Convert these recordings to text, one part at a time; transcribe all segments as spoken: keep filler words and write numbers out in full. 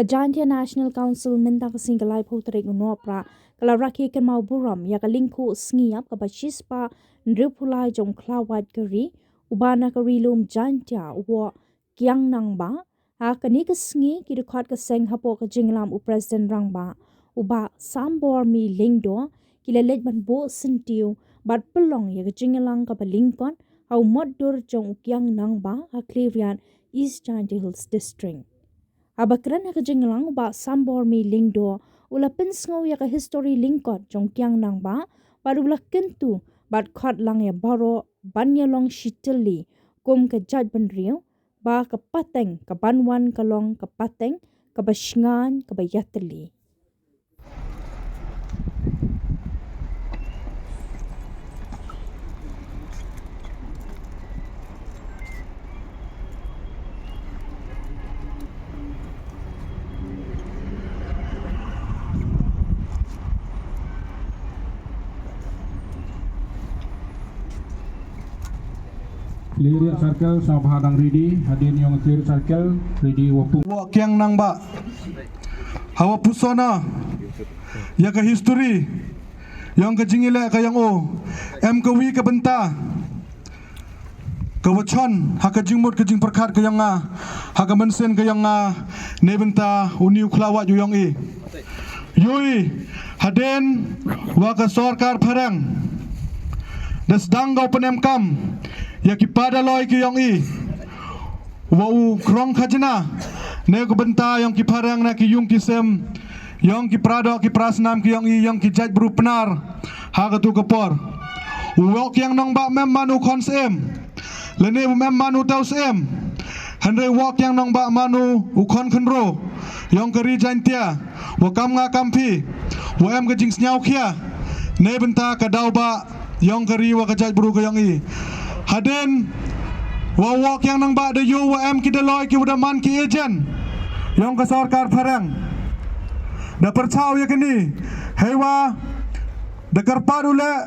Jaintia National Council mynta ka sngi ka laiphew tarik u Nohprah ka la rakhe kynmaw burom ïa ka lyngkhuh sngi ïap kaba shispah hynriewphew lai jong u khlawait ka ri uba na ka ri lum Jaintia u Woh Kiang Nangbah. Ha kane ka sngi ki dkhot ka seng hapoh ka jingïalam u President Rangbah u Bah Sambor Mi Lyngdoh ki la leit ban buh syntiew bad pynlong ïa ka jingïalang kaba lyngkot ha u mot dur jong u Kiang Nangbah ha Khliehriat, East Jaintia Hills District. Haba kren ha ka jingïalang u Bah Sambor Mi Lyngdoh u la pynsngew ïa ka histori lyngkot jong u Kiang Nangbah bad u la kyntu bad khot lang ïa baroh ban ïalong shitylli kum ka jaitbynriew ba ka pateng kaban wan ka long ka pateng kaba shngaiñ kaba ïatylli. Khliehriat Circle sngewbha dang ready, hadien ïong Khliehriat Circle ready wa pung. Woh Kiang Nangbah. Hawa puson ïa ka histori ïong ka jingïaleh ka ïong u. Em kawi ka bynta kawa chon ha ka jingmut ka jingpyrkhat ka ïong nga, ha ka mynsiem ka ïong nga, ne bynta uni u khlawait u ïong i. Ïoi, hadien wa ka sorkar phareng da sdang ka u pynemkam ïa ki padaloi ki ïong i, wa u krong khajna ne ka bynta ïong ki phareng na ki ïung ki sem, ïong ki pradoh ki prasnam ki ïong i, ïong ki jaitbru Pnar ha katu ka por. U Woh Kiang Nangbah mem man u khon syiem lane mem man u tau syiem, hynrei Woh Kiang Nangbah man u khon khynroo ïong ka ri Jaintia, wa kam nga kam phi wa em ka jingsngewkhia ne bynta ka daw ba ïong ka ri wa ka jaitbru ka ïong i. Hadien wa u Woh Kiang Nangbah da ïoh wa em ki daloi ki wa da man ki agent ïong ka sorkar phareng, da pyrchah ïa kani heiwa da kyrpad u leh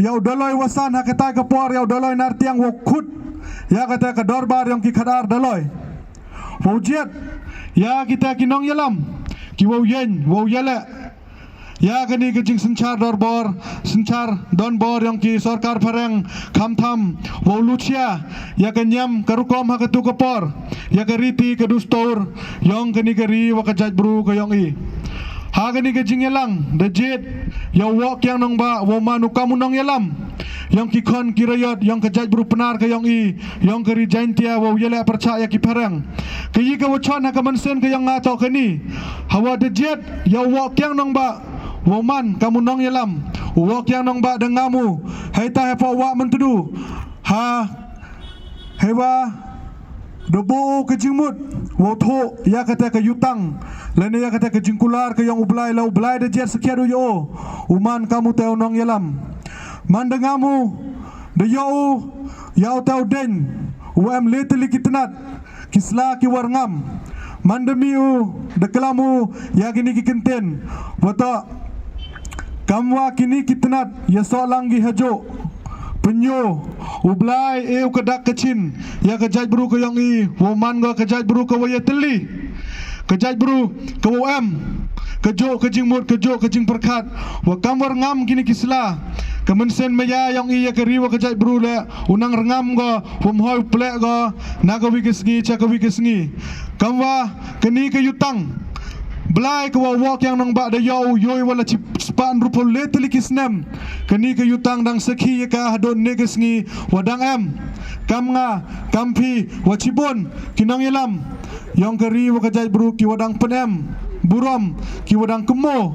ïa u daloi wa san ha katai ka por, ïa u daloi Nartiang wa khut ïa katai ka dorbar ïong ki khadar daloi. Wa u jied ïa kita ki nongïalam ki wa u ïeng wa u ïaleh ïa kani ka jingsynshar dorbor, synshar donbor ïong ki sorkar phareng, khamtam wa u luchia ïa ka niam ka rukom ha katu ka por, ïa ka riti ka dustur ïong kani ka ri wa ka jaitbru ka ïong i. Ha kani ka jingïalang da jied ïa u Woh Kiang Nangbah wa u man u kam u nongïalam ïong ki khon ki raiot ïong ka jaitbru Pnar ka ïong i, ïong ka ri Jaintia wa u ïaleh pyrchah ïa ki phareng. Ka ïi ka wa chon ha ka mynsiem ka ïong nga toh kani, hawa da jied ïa u Woh Kiang Nangbah wa u man kam u nongïalam, u Woh Kiang Nangbah da ngam u heita heipha wa Myntdu ha heiwa da buh u ka jingmut wa u thuh ïa kata ka jutang lane ïa kata ka jingkular ka ïong u Blai, la u Blai da jied sakhiat u ïa u, u man kam u tau nongïalam. Man da ngam u da ïoh u ïa u tau deng wa em le tylli ki tnat ki sla ki wa rngam. Man da mih u da klam u ïa kini ki kyntien, wa toh kam wa kini ki tnat ïa soh lang ki hajuh. Pynïoh u Blai e u ka dak ka chin ïa ka jaitbru ka ïong i, wa man ko ka jaitbru ka wa ïatylli, ka jaitbru ka wa em ka juh ka jingmut, ka juh ka jingpyrkhat, wa kam wa rngam kini ki sla. Ka mynsiem maya ïong i ïa ka ri wa ka jaitbru le u nang rngam ko, wa mhoi u pleh ko na ka wi ka sngi cha ka wi ka sngi. Kam wa kani ka jutang Blai ka wa u Woh Kiang Nangbah da ïoh u, ïoi wa la chi spah hynriewphew le tylli ki snem, kani ka jutang dang sakhi ïa ka hadon ne ka sngi wa dang em. Kam nga kam phi wa chibun ki nongïalam ïong ka ri wa ka jaitbru ki wa dang pynem burom, ki wa dang kynmaw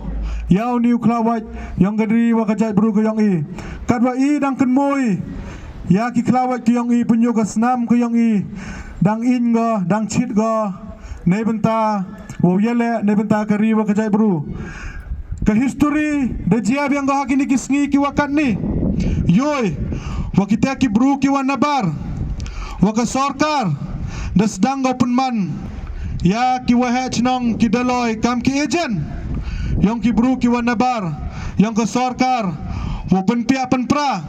ïa u ni u khlawait ïong ka ri wa ka jaitbru ka ïong i. Katwa i dang kynmaw i ïa ki khlawait ki ïong i, pynïoh ka snam ka ïong i dang ing ko, dang chit ko, nei bynta wa u ïaleh, nei bynta ka ri wa ka jaitbru. Ka histori da jia biang ko ha kini ki sngi ki wa katni. Ïoi wa kita ki bru ki wa nabar, wa ka sorkar da sdang ko pynman ïa ki wa heh chnong, ki daloi kam ki agent ïong ki bru ki wa nabar ïong ka sorkar, wa pynpiah pynpra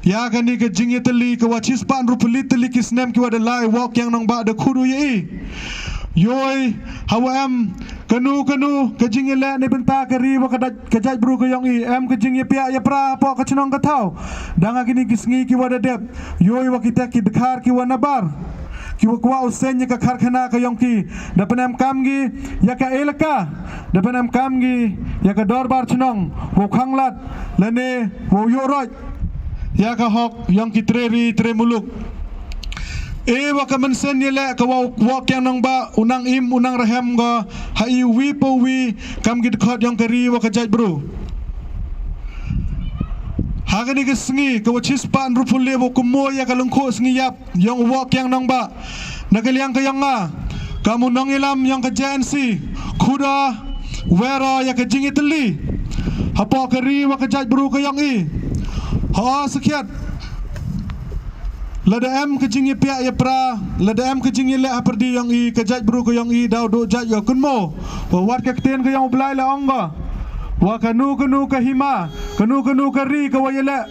ïa kane ka jingïatylli ka wa chispah hynriewphew lai tylli ki snem ki wa da lai, Woh Kiang Nangbah da khut u ïa i. Ïoi, ha wa em kano kano ka jingïaleh na bynta ka ri wa ka dait, ka jaitbru ka ïong i, em ka jingïapiah ïapra hapoh ka chnong ka thaw. Dang ha kine ki sngi ki wa da dep, ïoi, wa kita ki dkhar ki wa nabar, ki wa kwah u seng ïa ka karkhana ka ïong ki, da pynemkam ki ïa ka elaka, da pynemkam ki ïa ka dorbar chnong, wow khanglad lane wow ïoh roit ïa ka hok ïong ki tre ri tre muluk. E wa ka mynsiem ïaleh ka wa u Woh Kiang Nangbah u nang im u nang rhem ko ha i wi pa wi kam ki dkhot ïong ka ri wa ka jaitbru. Ha kane ka sngi ka wa chispah hynriewphew lai wa kumno ïa ka lyngkhuh sngi ïap ïong u Woh Kiang Nangbah, na ka liang ka ïong nga kam u nongïalam ïong ka J N C, khut o, wer o ïa ka jingïatylli hapoh ka ri wa ka jaitbru ka ïong i. Ho sakhiat, lada em ka jingïapiah ïapra, lada em ka jingïaleh ha pyrdi ïong i, ka jaitbru ka ïong i daw duh jait ïa kumno. Wa wat ka ktien ka ïong u Blai la ong ko, wa kano kano ka hima, kano kano ka ri ka wa ïaleh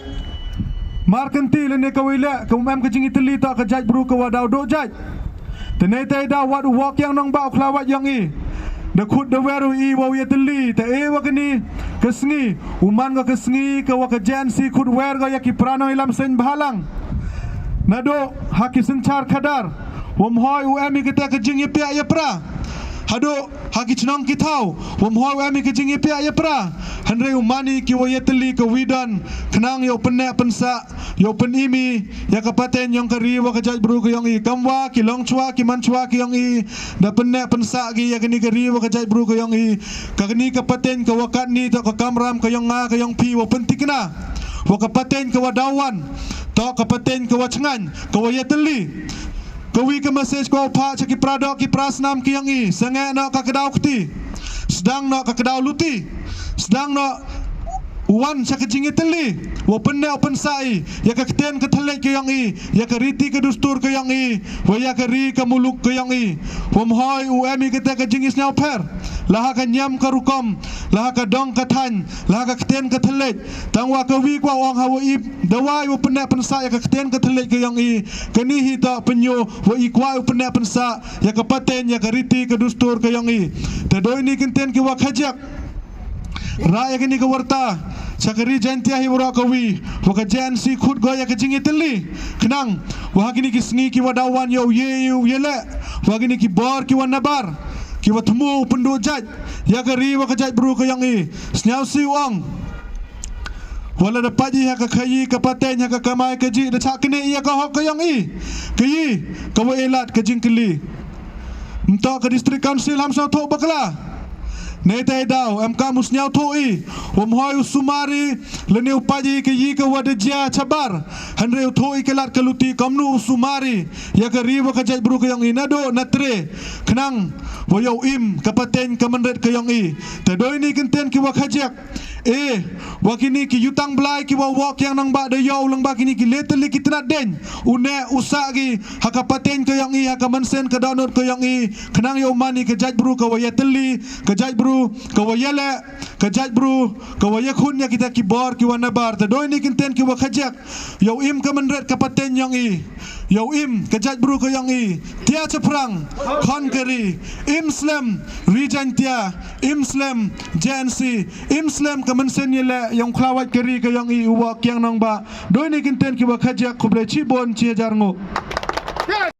markynti lane ka wa ïaleh ka um em ka jingïatylli, toh ka jaitbru ka wa daw duh jait. Te nangta i daw wat u Woh Kiang Nangbah u khlawait ïong i, da khut da wer u i wow ïatylli. Te e wa kane ka sngi u man ko ka sngi ka wa ka J N C khut wer ko ïa ki para nongïalam seng bhalang. Naduh ha ki synshar khadar, wym hoi u em i kata ka jingïapiah ïapra. Haduh ha ki chnong ki thaw, wym hoi u em i ka jingïapiah ïapra. Hynrei u man i ki wa ïatylli ka wi don, khnang ïoh pynneh pynsah, ïoh pynim i ïa ka pateng ïong ka ri wa ka jaitbru ka ïong i. Kam wa ki long chwa ki man chwa ki ïong i, da pynneh pynsah ki ïa kane ka ri wa ka jaitbru ka ïong i. Ka kane ka pateng ka wa katni toh ka kamram ka ïong nga ka ïong phi wow pyntikna wa ka pateng ka wa daw wan, toh ka pateng ka wa chngaiñ, ka wa ïatylli. Ka wi ka message ka wa phah cha ki para doh ki para snam ki ïong i, sangeh noh ka kdaw kti, sdang noh ka kdaw luti, sdang noh wan cha ka jingïatylli, wa pynneh pynsah i ïa ka ktien ka thylliej ka ïong i, ïa ka riti ka dustur ka ïong i, wa ïa ka ri ka muluk ka ïong i. Wym hoi u em i kata ka jingisñiawpher, la ha ka niam ka rukom, la ha ka dong ka thaiñ, la ha ka ktien ka thylliej. Tang wa ka wi ka wa ong ha wa i dawai u pynneh pynsah ïa ka ktien ka thylliej ka ïong i, kane hi toh pynïoh wa i kwah u pynneh pynsah ïa ka pateng, ïa ka riti ka dustur ka ïong i. Te doi ni kyntien ki wa khajiak, ra ïa kane ka warta cha ka Ri Jaintia hi waroh ka wi, wa ka J N C khut ko ïa ka jingïatylli, khnang wa ha kine ki sngi ki wa daw wan ïoh u ïe u ïaleh wa kine ki bor ki wa nabar, ki wa thmu u pynduh jait ïa ka ri wa ka jaitbru ka ïong i. Sñiawsih u ong, wa lada pait i ha ka khaïi ka pateng, ha ka kamai kajih, da chah knieh ïa ka hok ka ïong i. Kaei ka wa e lad ka jingkylli. Mynta ka District Council ham sñiawthuh bakla. Nangta i daw em kam u sñiawthuh i, wym hoi u sumar i lane u pait i kaei ka wa da jia chabar. Hynrei u thuh i ka lad ka luti kumno u sumar i ïa ka ri wa ka jaitbru ka ïong i naduh na tre, khnang wa ïoh u im ka pateng ka mynrit ka ïong i. Te doi ni kyntien ki wa khajiak, e, wa kine ki ïutang blai ki wa u Woh Kiang Nangbah da ïoh u lyngba kine ki lai tylli ki tnat dieñ, u neh u sah ki ha ka pateng ka ïong i, ha ka mynsiem ka dohnud ka ïong i, khnang ïoh u man i ka jaitbru ka wa ïatylli, ka jaitbru ka wa ïaleh, ka jaitbru ka wa ïakhun ïa kita ki bor ki wa nabar. Te doi ni kyntien ki wa khajiak, ïoh u im ka mynrit ka pateng ïong i, ïoh u im ka jaitbru ka ïong i, tia chaphrang khon ka ri. Im slem Ri Jaintia, im slem J N C, im slem ka mynsiem ïaleh ïong khlawait ka ri ka ïong i u Woh Kiang Nangbah. Doi ni kyntien ki wa khajiak, khublei chibun chi hajar nguh.